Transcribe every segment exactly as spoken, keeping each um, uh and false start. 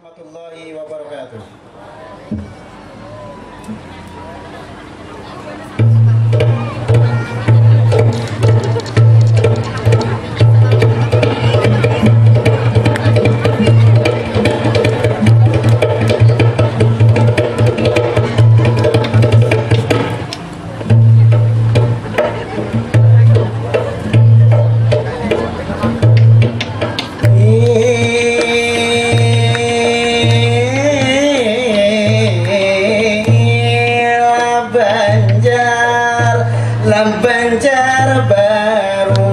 Warahmatullahi wabarakatuh. Banjar, Banjar Baru.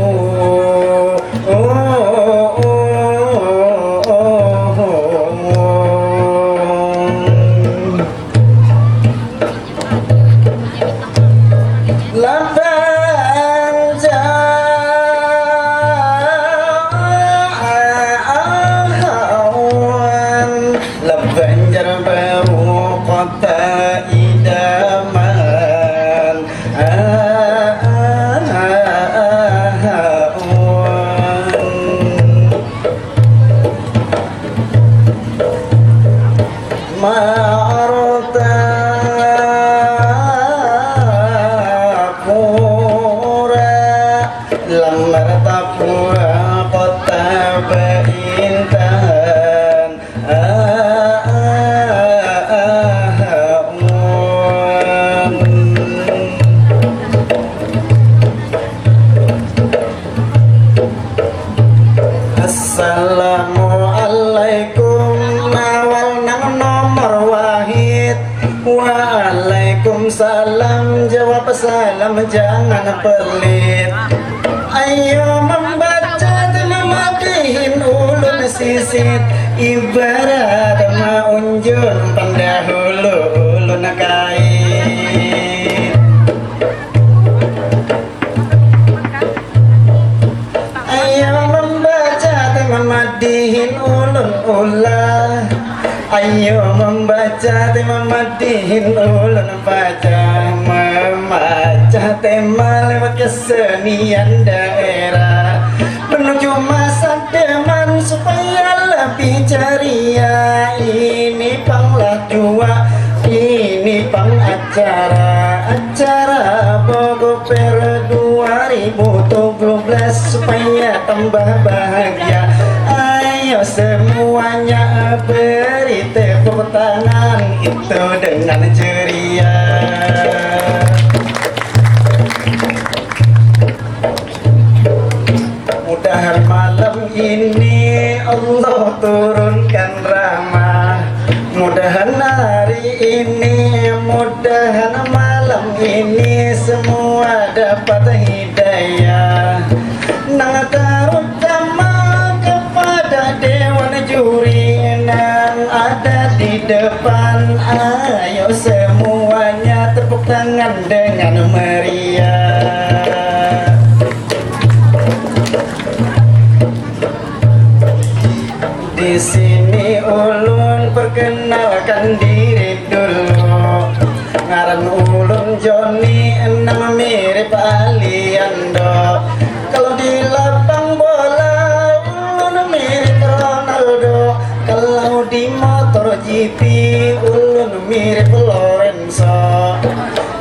Laban jalan, Laban Banjar Baru kota idaman. Marta Pura, Lamar Tapura, kota beintan. Assalamualaikum, awal nang nomor wahid. Waalaikumsalam, jawab salam jangan pelit. Ayo membaca dan mematihin ulun sisit, ibarat maunjun pendahulu ulun kait. Ayo membaca teh mamadihin ulun ulah. Ayo membaca teh mamadihin ulun baca. Membaca tema lewat kesenian daerah menuju masa depan supaya lebih ceria. Ini panglah jua, ini pang acara, acara Bogoper dua ribu tujuh belas supaya tambah bahagia. Ayo semuanya beri tepuk tangan itu dengan ceria. Mudahan malam ini Allah turunkan rahmah. Mudahan hari ini, mudahan malam ini semua dapat hidayah. Nang terutama kepada dewan juri nang ada di depan, ayo semuanya tepuk tangan dengan meriah. Di sini ulun perkenalkan diri dulu. Ngaran ulun Joni, nang mirip Aliando. Kalau di lapang bola, ulun mirip Ronaldo. Kalau di motor G P, ulun mirip Lorenzo.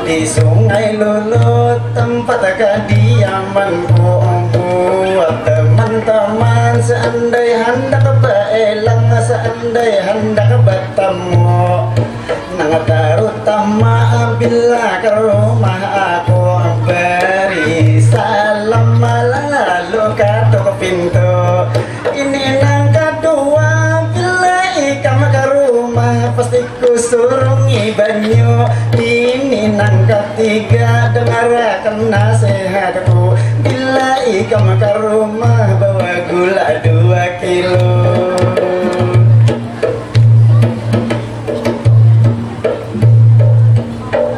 Di Sungai Lulut tempat kediamanku, buat teman-teman seandai handak baelang, seandai handak bertemu, nang terutama bila ke rumah aku, beri salam lalu katuk pintu. Ini nang kedua, bila ikam ke rumah pasti kusurungi banyu. Ini nang ketiga, dengarkan nasihatku. Bila ikam ke rumah, bawa gula dua kilo.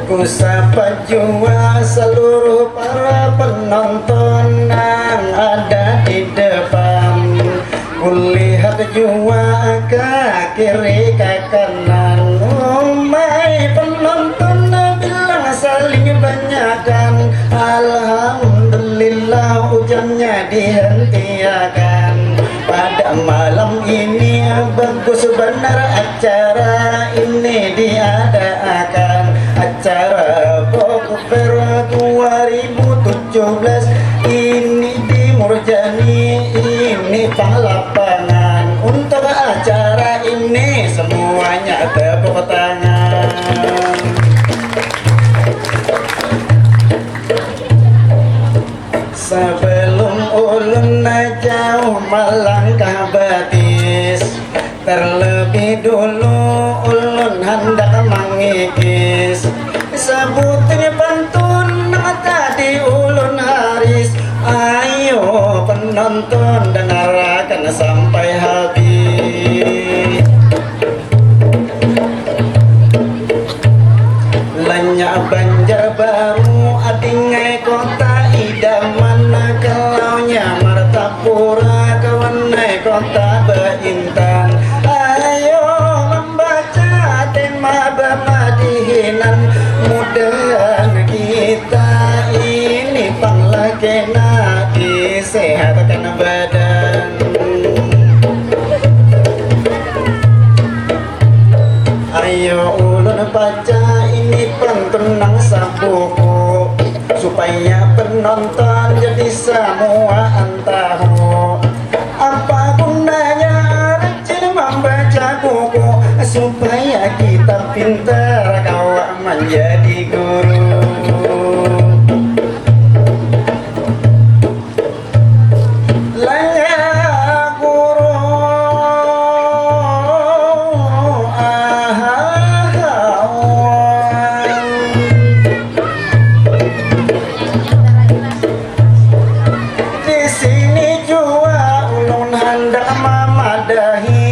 Kusapa jua seluruh para penonton nang ada di depan. Kulihat jua ke kiri ke kanan. Umai penonton bilang saling banyakan. Alhamdulillah ujarnya dihentiakan. Ada malam ini bagus benar acara ini diadakan, acara Book Fair dua ribu tujuh belas ini di Murjani, ini pang lapangan. Untuk acara ini semuanya tepuk tangan. Sebelum ulun jauh melangkah batis, terlebih dulu ulun handak mangikis sebuting pantun nang tadi ulun haris. Ayo penonton, dengarakan sampai habis. Lanya Banjarbaru, adingai kota idaman, kalaunya Martapura, kawanai kota baintan. Ayo membaca tema bamadihinan, mudahan kita ini pang lah kena disehatkan badan. Ayo ulun baca ini pantun nang sabuku, supaya penonton jadi samuaan tahu. Apa gunanya rajin membaca buku, supaya kita pintar kawa menjadi guru. Laya guru, ahahawan. Di sini jua ulun handak mamadahi.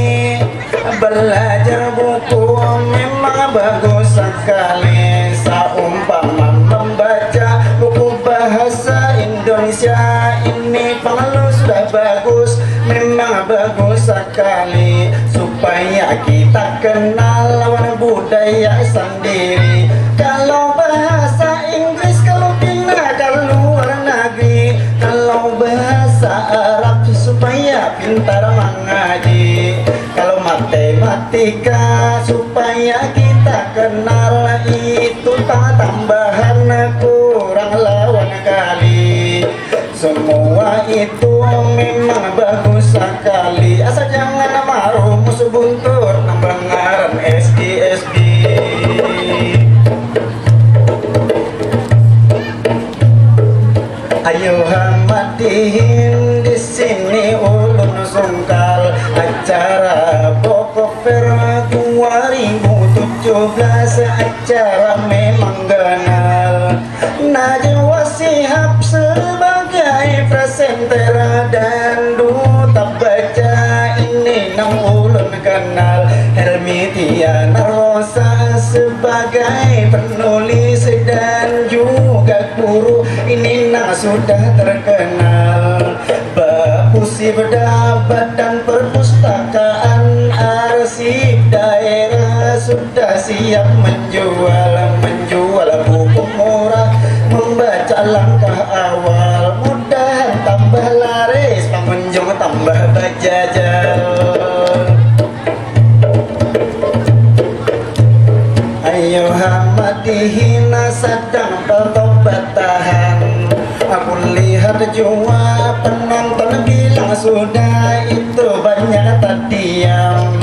Balajar buku memang bagus sakali. Saumpama mambaca buku bahasa Indonesia ini pang lo sudah bagus, memang bagus sakali. Supaya kita kenal lawan budaya sandiri. Kalau bahasa Inggris kalau pina ka luar nagri, kalau bahasa Arab supaya pintar mangaji. Kalau matematika supaya kita kenal, itu pang tambahan kurang lawan kali. Semua itu memang bagus sakali. Asal jangan marumus buntut nang bangaran S D S D. Ayo ha madihin, di sini ulun sungkal acara Book Fair dua ribu tujuh belas, acara memang ganal. Najib Shihab sebagai presenter dan duta baca ini nang ulun kenal. Helmi Tiana Rosa sebagai penulis dan juga guru ini nang sudah terkenal. Bapusi bedapat dan perpustakaan arsip daerah sudah siap menjual, menjual buku murah, membaca langkah awal. Mudahan tambah laris, pengunjung tambah bajajal. Ayo ha madihin, sadang bertobat tahan. Aku lihat jua penonton bilang sudah itu banyak tadiam.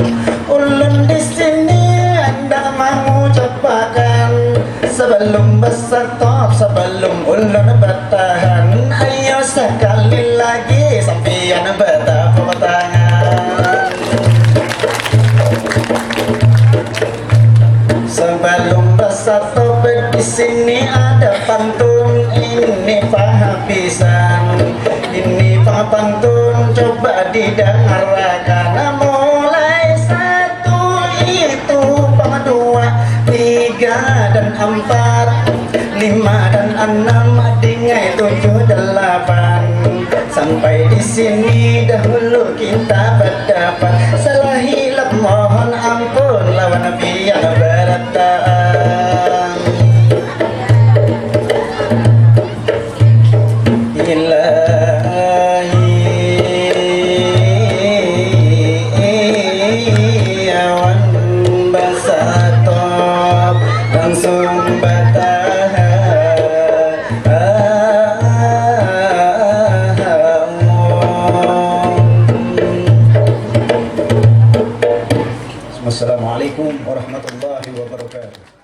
Ulun di sini hendak mengucapakan sebelum besatop, sebelum ulun bertahan, ayo sekali lagi sampian bertepuk tangan. Sebelum besatop, di sini ada pantun ini pahabisan. Ini pang pantun coba didangarakan. Mulai satu itu pang dua, tiga dan empat, lima dan enam, dingai tujuh delapan. Sampai di sini dahulu kita berdapat. Salah hilap mohon ampun lawan pian barataan. Ilahi. warahmatullahi wabarakatuh.